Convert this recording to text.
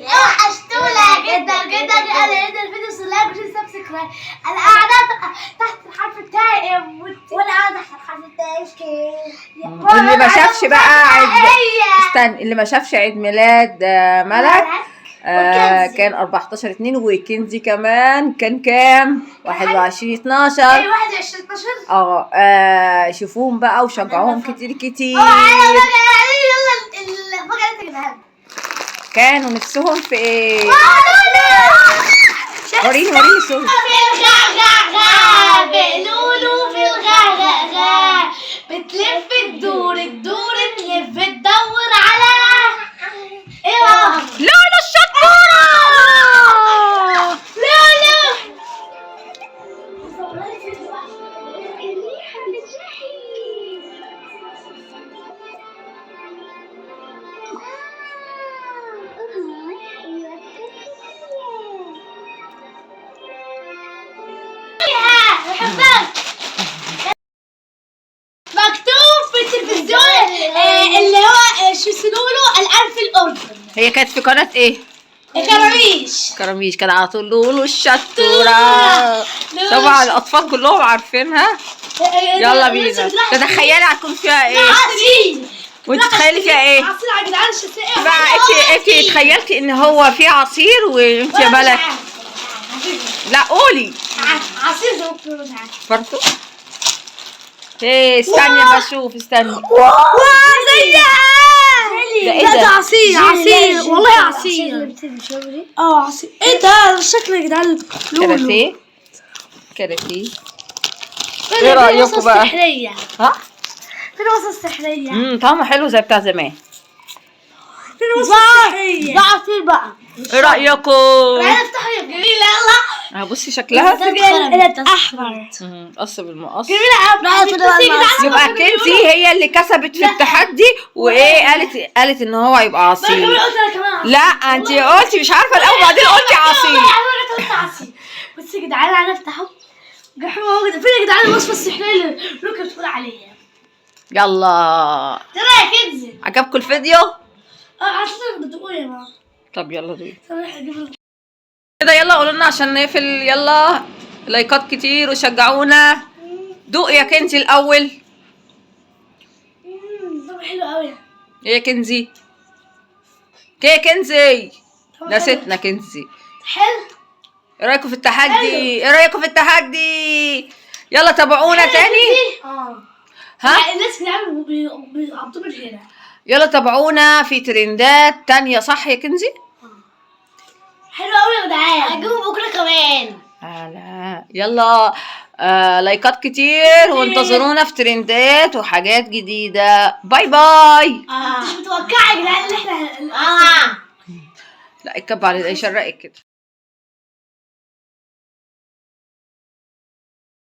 وحشتونا جدا جدا. انا هنا الفيديو like و share subscribe. انا قاعدة تحت الحرف التاء، وانا قاعدة تحت الحرف التاء. واللي ما شافش بقى عيد، استنى، اللي ما شافش عيد ميلاد ملك كان 14/2، وكنزي كمان كان كام؟ 21/12. اي 21 12. شوفوهم بقى وشجعوهم كتير كتير. يلا المفاجأة اللي تجيبها. كانوا نفسهم في ايه؟ وريني وريني صورة. في الغاغا لولو، في الغاغا بتلف تدور تدور تلف تدور على ايه بقى؟ لولو الشطورة. لولو. مكتوب في التلفزيون اللي هو شو اسمه الان في الاردن. هي كانت في قناة ايه؟ كراميش. كراميش، كان على طول لولو الشطورة. طبعا الأطفال كلهم عارفينها. يلا بينا، تتخيلي هتكون فيها ايه؟ عصير. وانت تخيلي فيها ايه؟ عصير يا جدعان، الشتاء. بقى انت تخيلتي ان هو في عصير، وانت يا ملك؟ لا قولي. عصير زي ما بتقولوا، مش عارفه. برضه ايه؟ استني ما اشوف، استني. wow زيها. ده ايه لا ده؟ ده عصير، عصير والله، عصير، عصير. ايه ده الشكل يا جدعان؟ لولو. كاراتيه كاراتيه. ايه رأيكم بقى؟ السحرية. ها؟ فين الوصفة السحرية؟ طعمه حلو زي بتاع زمان. فين الوصفة السحرية؟ ده عصير بقى. ايه رأيكم؟ تعالى افتحوا يا جميلة، يلا. اه بصي شكلها. قلت احمر. قص بالمقص. جميلة. يبقى كنزي هي اللي كسبت في التحدي، وايه قالت؟ قالت ان هو هيبقى عصير. قلت انا كمان عصير. لا انت قلتي مش عارفه الاول، بعدين قلتي عصير. انا قلت عصير. بس يا جدعان انا افتحه حلو جدا. فين يا جدعان الوصفة السحرية اللي لوكا بتقول عليها؟ يلا. ترى يا كنزي. عجبكم الفيديو؟ عصير بتقول يا ماما. طب يلا دوي. طب روح اجيب. كده يلا قولوا لنا عشان نقفل. يلا لايكات كتير وشجعونا. دوق يا كنزي الاول. طب حلو قوي. ايه يا كنزي؟ ايه يا كنزي؟ نسيتنا كنزي. حلو. ايه رايكم في التحدي؟ ايه رايكم في التحدي؟ يلا تابعونا تاني. اه. ها. الناس بيعملوا بيعضوا من هنا. يلا تابعونا في ترندات تانية، صح يا كنزي؟ حلو قوي يا جدعان، هجيبه بكره كمان. لا يلا لايكات كتير وانتظرونا في ترندات وحاجات جديدة. bye bye. مش متوقعه يا جدعان ان احنا لا اتكب على شرقك كده.